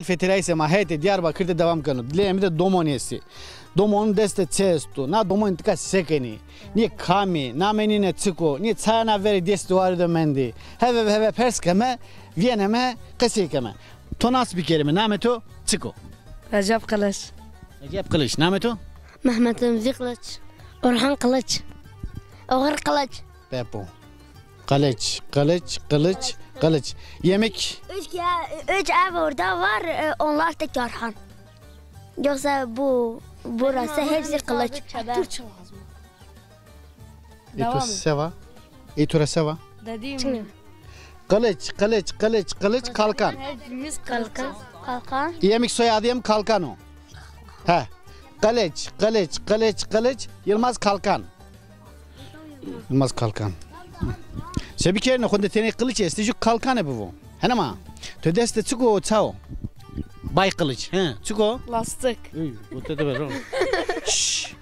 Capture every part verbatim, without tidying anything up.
Feteleyîsê ma hetê Diyarbakir de dewam keno. Dilê emi de domonî estê. Domonî dest de çi esto? Na domonî tika se kenî? Nê kam î? Namê nîne çik o? Nê çaya na verê destî warî de mendî? Heve ve heve pers keme, vîyêneme, qesey keme. To nas bikerîme, namê to çik o? Recep Kılıç. Recep Kılıç. Namê to? Mehmet Remzi Kılıç. Orhan Kılıç. Oğur Kılıç. Pepo. Kılıç, kılıç, kılıç, kılıç. Yemek. Üç, ya, üç ev orada var, e, onlar da Orhan. Yoksa bu, burası hepsi kılıç. Türkçe lazım. Îto se va? Îto ra se va? Dediğim. Kılıç, kılıç, kılıç, kılıç, kalkan. Hepimiz kalkan. Kalkan. Yemek soyadı yem Kalkan o. He. Kılıç, kılıç, kılıç, kılıç, Yılmaz Kalkan. Yılmaz Kalkan. Se bikerîne, xo de tenê Kılıç estê, jû Kalkan ê bivo. Hene ma. To dest de çik o, ça o? Bay Kılıç, he, çik o? Lastik. Ey, bu te de ver oğlum. Şşş.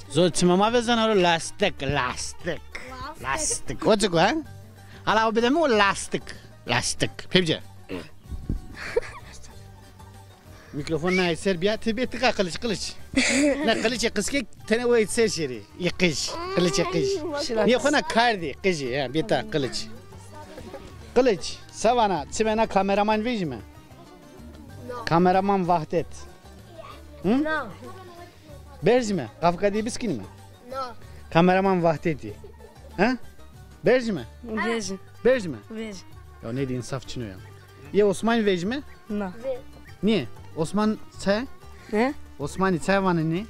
Zor çime ma vezena ro, lastik, lastik. Lastik. O çik o, he? Hala o bide mi o lastik? Lastik. Pê bice. Mîkrofon nayê ser bîya, ti bê tika Kılıç, Kılıç. Na Kılıç ê qijkek tenê o ê ser şêrî. Ê qij, Kılıç ê qij. Nê xo na kardî, qijî, ya, bê ta Kılıç. Kılıç, se vana, çimê na kameraman vejîme? Kameraman Vahdet. Hı? Berzîme, kafka dê biskînîme? No. Kameraman Vahdetî. Ha? Berzîme? Vejî. Berzîme? Vejî. Ya nêdî, însaf çin o ya. Yê Osmanî vejîme? No. Nîye? Osman se? Ne? Osmanî se vanê nê?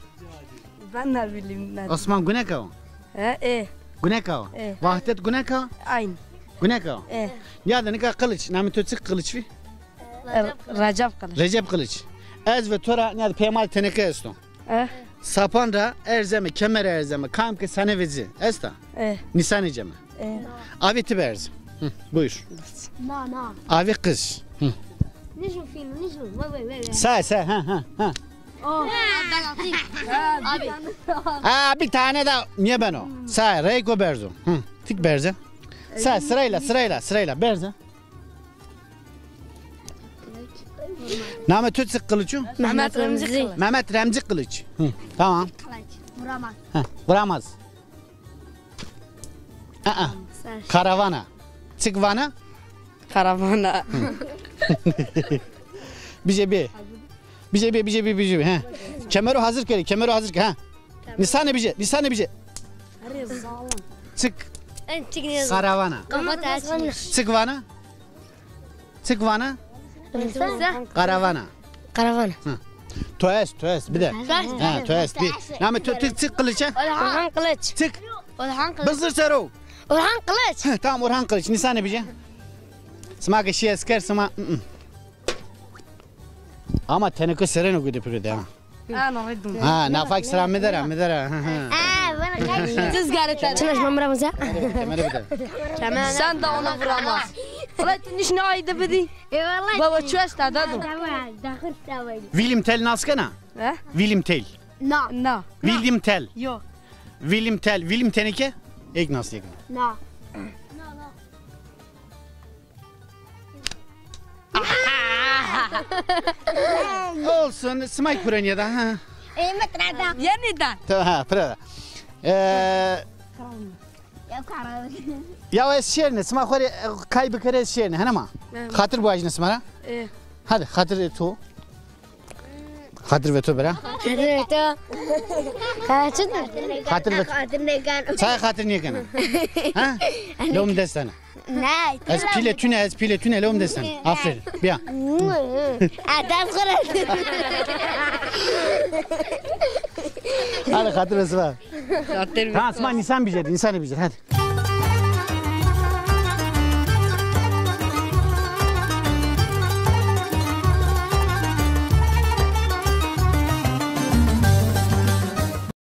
Ben ne bileyim ne. Osman guneka o? He, e. Guneka o? E. Vahdet guneka o? Aynı. Guneka o? E. Ya da nika Kılıç. Namê to çik Kılıç vî? Recep Kılıç. Recep Kılıç. Ez ve to ra nîyad peymal teneke esto. Eh. Sapan ra erzeme, kemere erzeme, kam ke sane vecî. Esta? Eh. Nîsanê ceme. Eh. Avê ti berz. Hı, buyur. Na, na. Avê qij. Hı. Nijno fîlm, nijno. Vay, vay, vay, vay. Sa, sa, ha, ha, ha. Oh. Abi. Aa, bir tane daha niye ben o? Sa, reyko berzo. Hı, tik berze. Sa, sırayla, sırayla, sırayla berze. Namê to çik Kılıç o? Mehmet Remzi Kılıç. Mehmet Remzi Kılıç. Hı, tamam. Kılıç. Vuramaz. Heh, vuramaz. Aa. Karavana. Çik vana? Karavana. Hı. Bice bi. Bice bi, bice bi, bice bi. He. Kemero hazır kerî, kemero hazır kerî. Ha. Nîsanê bice, nîsanê bice. Çik? Karavana. Çik vana? Çik vana? Karavana. Karavana. Hı. To est, to est, bir de. Ha, to est, bir. Namê to, to çik Kılıç ha? Orhan Kılıç. Çik? Orhan Kılıç. Bızır sero. Orhan Kılıç. Heh, tamam, Orhan Kılıç. Nîsanê bice. Sima ke şî esker, sima. Ama teneke sereno gude piro de ha. Ha, no, dum. Ha, nafak sıra mi dera, mi dera. Ha, ha. Düz gari ter. Çına şma mıra mıza? Kemere bir de. Sen de ona vuramaz. Ulan tu nişne ayda bidi. Eyvallah. Baba, çu esta da du. William Tell nas kena? He? William Tell. Na. Na. William Tell. Yok. William Tell. William teneke? Ek nas yekna. Na. Olsun, simay kurenîye da, ha. Ey, mi tira da. Yenî da. Tamam, ha, pira da. Ee, ya karar. Ya ez şêrne, sima xo rê, e, kay bikerê ez şêrne, hene ma? Evet. Xatir biwajîne sima ra. E. Hadi, xatir to. Xatir ve to bira. Xatir ve to. Xatir ve to. Xatir nêkeno. Çay xatir nêkena. Ha? Lewm destana. Ne? Ez pîle tune, ez pîle tune, lewm destana. Aferin. Bîya. Edeb xo ra. Hadi xatir ve sima. Xatir ve. Ha, sima nîsan bijêr, nîsanê bijêr, hadi.